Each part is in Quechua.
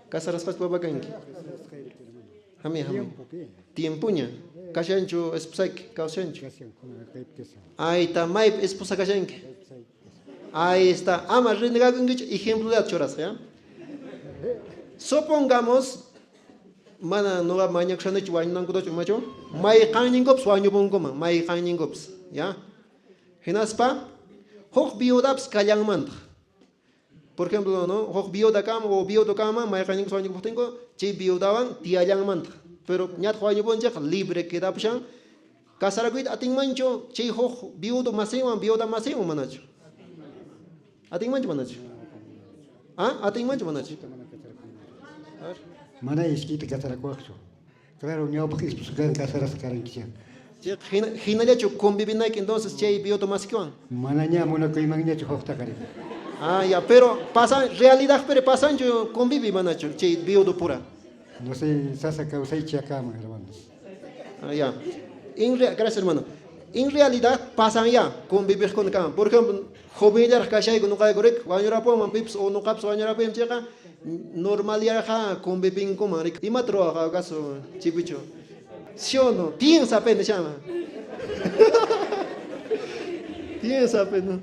Casarasqachu papa kanki? Hami, hami. Tiempoña. Kashanchu esposayki? Kawshanchu? Ayta maypi esposa kashanki? Ahí está. Ama renegakunkichu, ejemplollata churasqa, ya? Supongamos mana noqa mañakushanichu wañunankutachu imachu, mayqanninkupas wañupunkuman, mayqanninkupas, ya? Hinaspa huk viudapas kallanmantaq. Por ejemplo, no, huk viuda kanman o viudo kanman, mayqanninkupas wañukuptinku, chay viudawan tiyallanmantaq. Pero ñataq wañupunchik, libre quedapushan. Casarakuyta atinmanchu chay huk viudo masinwan, viuda masinwan manachu? Atinmanchu manachu? Ah, atinmanchu manachu? Mana iskayta casarakuwaqchu. Claro, ñawpaq esposowan casarasqa karanki chay. Hinallachu convivinayki entonces chay viudo masikiwan? Manaña munakuymanñachu huktaqa riki. Ah, ya, pero pasan, realidad pero pasanchu convivi manachu chay viudo pura? No sé, sasa kawsaychi akaman, hermanos. Ah, ya. Gracias, hermano. En realidad pasan ya convivirkuna kan. Por ejemplo, jovenllaraq kashayku noqayku rik, wañurapunman pipas o noqapas wañurapuyman chayqa normalyarqa convivinkuman rik. Imata ruwaq acaso chipichu? ¿Sí o no? Piensa pe nishama. Piensa pe no.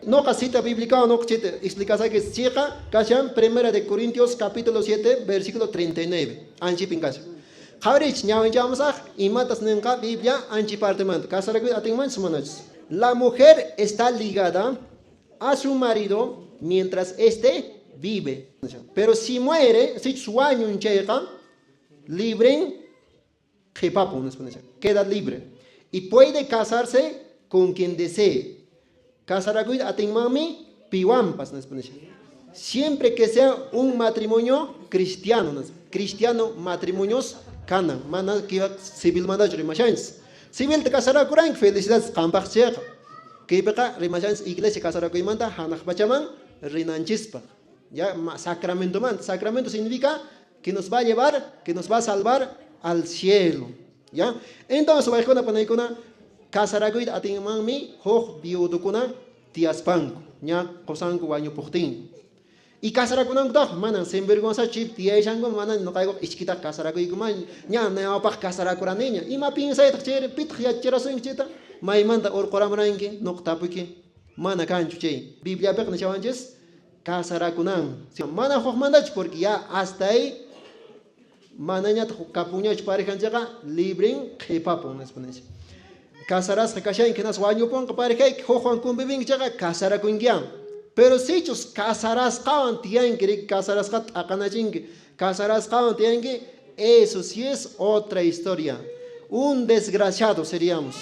Noqa cita bíblica noqa chayta explicasayki chayqa kashan Primera de Corintios capítulo 7 versículo 39. Anchipin kashan. Qhawariychis ñawinchamusaq imatas ninqa Biblia anchi partemanta. Casarakuyta atinmanchis manachus. La mujer está ligada a su marido mientras éste vive. Pero si muere, sichus wañun chayqa, libren qhipapun nispa nishan. Queda libre. Y puede casarse con quien desee. Casarakuyta atinmanmi piwanpas nispa nishan. Siempre que sea un matrimonio cristiano, nispa. Cristiano matrimonios kanan. Mana civilmantachu rimashanchis. Civilta casarakuranki, felicidades qampaq chayqa. Kaypiqa rimashanchis iglesia casarakuymanta hanaq pachaman rinanchispaq. Ya sacramentomanta. Sacramento significa que nos va a llevar, que nos va a salvar al cielo. ¿Ya? Entonces, wayqikuna panaykuna, casarakuyta atinmanmi huk viudokuna tiyaspanku, ña qosanku wañupuqtinku. Y casarakunankutaq manan sinvergüenza chip tiyashanku, manan noqaykuqa iskitaq casarakuykuman, ña ñawpaq casarakuraniña. Ima piensaytaq chayri? Pitaq yachachirasunki chayta? Maymanta urquramuranki? Noqa tapuyki. Mana kanchu chay. Bibliapiqa nishawanchis casarakunan. Mana hukmantachu porque ya hasta ahí manañataq kapunñachu parejanchikqa libren qhipapun nispa nisha. Casarasqa kashanki hinaspa wañupunqa parejayki hukwan convivinki chayqa casarakunkiyan. Pero sichus casarasqawan tiyanki riki casarasqata t'aqanachinki, casarasqawan tiyanki, eso sí es otra historia. Un desgraciado seríamos.